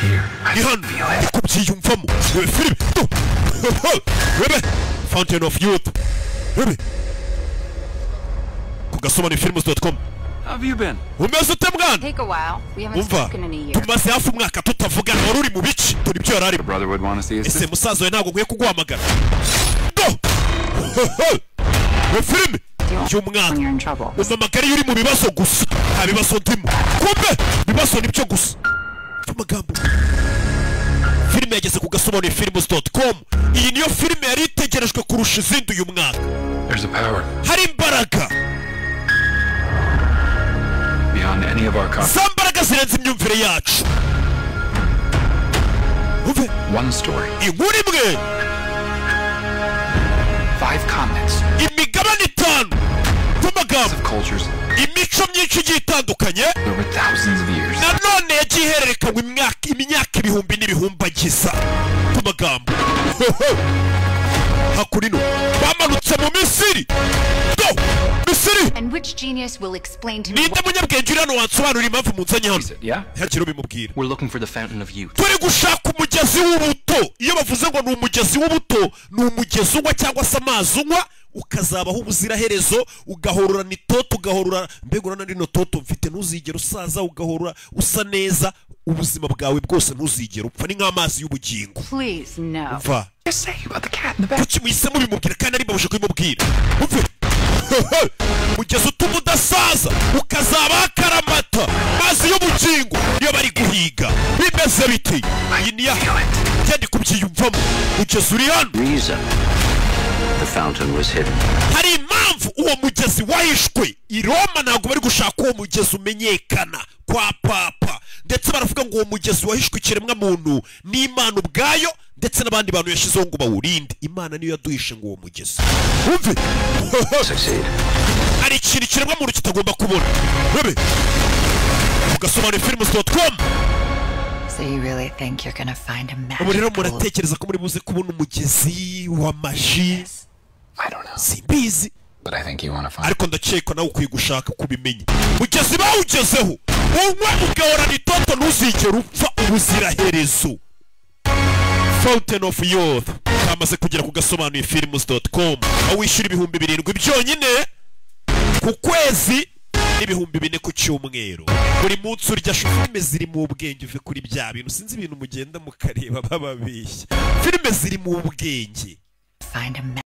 Here. Ni hano, ndi kubyiyumvamo. Rebe filime tu. Rebe Fountain of Youth, rebe ku gasobanuyefilms.com. How have you been? Umeze ute, mwana? Take a while. We haven't Umva, spoken in a year. tumaze hafi umwaka tutavugana. Wari uri mu bici? Turi ibyo yari arimo. Brother would want to see his Ese sister. musaza we ntabwo nkwiye kuguhamagara? Do we filime y'umwaka. When you're in trouble. Umpamagara iyo uri mu bibazo gusa. Nta bibazo ndimo. Kumbe ibibazo nibyo gusa. Amagambo, filime yageze ku gasobanuyefilms.com. Iyi niyo filime yari itegerejwe kurusha izindi uyu mwaka. There's a power Hari imbaraga beyond any of our za mbaraga zirenze imyumvire yacu. Umve. One story, Inkuru imwe, five continents imigabane itanu y'amagambo, of cultures imico myinshi igiye itandukanye over thousands of years. Nanone yagiye ihererekanywa imyaka ibihumbi n'ibihumbagiza ku magambo. Hakurino bamanutse mu Misiri, do Misiri. And which genius will explain to me Ninde munyabwenge uri hano wansobanurira impamvu munzanye hano? Yeah? Ntihagire ubimubwira. We're looking for the fountain of youth. Turi gushaka umugezi w'ubuto. Iyo bavuze ngo ni umugezi w'ubuto, ni umugezi unywa cyangwa se amazi unywa ukazabaho ubuziraherezo, ugahororana itoto, ugahorora mbega urabona rino toto mfite, ntuzigere usaza, ugahora usa neza ubuzima bwawe bwose, ntuzigere upfa. Ni nk'amazi y'ubugingo. Please, no. Mva, kuki muhise mubimubwira kandi ari mbabuje kubimubwira? Umve, umugezi utuma udasaza, ukazabaho akaramata, mazi y'ubugingo niyo bari guhiga. Bimeze biti? Iyi niyo genda kubyiyumvamo. Mugezi uri hano. Reason the fountain was hidden. Hari impamvu uwo mugezi wahishwe i Roma. Ntabwo bari gushaka uwo mugezi umenyekana kwa papa, ndetse baravuga ngo uwo mugezi wahishwe ikiremwa muntu n'Imana ubwayo ndetse n'abandi bantu yashyizeho ngo bawurinde. Imana niyo yaduhishe ngo uwo mugezi. Wumve. Succeed. Hari ikintu ikiremwa muntu kitagomba kubona. Rebe ugasobanura films.com. So you really think you're gonna find a Ubu rero magic pool? muratekereza ko muri buze kubona umugezi wa magie? I don't know. Simbizi. But I think you want to find Ariko ndakeka nawe ukwiye gushaka kubimenya. Mugezi bawugezeho, unywe ugahorana itoto, ntuzigere upfa ubuziraherezo. Fountain of Youth kamaze kugera ku gasobanuye films.com, aho wishyura 7000 byonyine ku kwezi n'4000 ku cyumweru. Buri munsi urya filime ziri mu bwenge. Uve kuri bya bintu, sinzi ibintu mugenda mukareba bababeshya. Filime ziri mu bwenge. Find a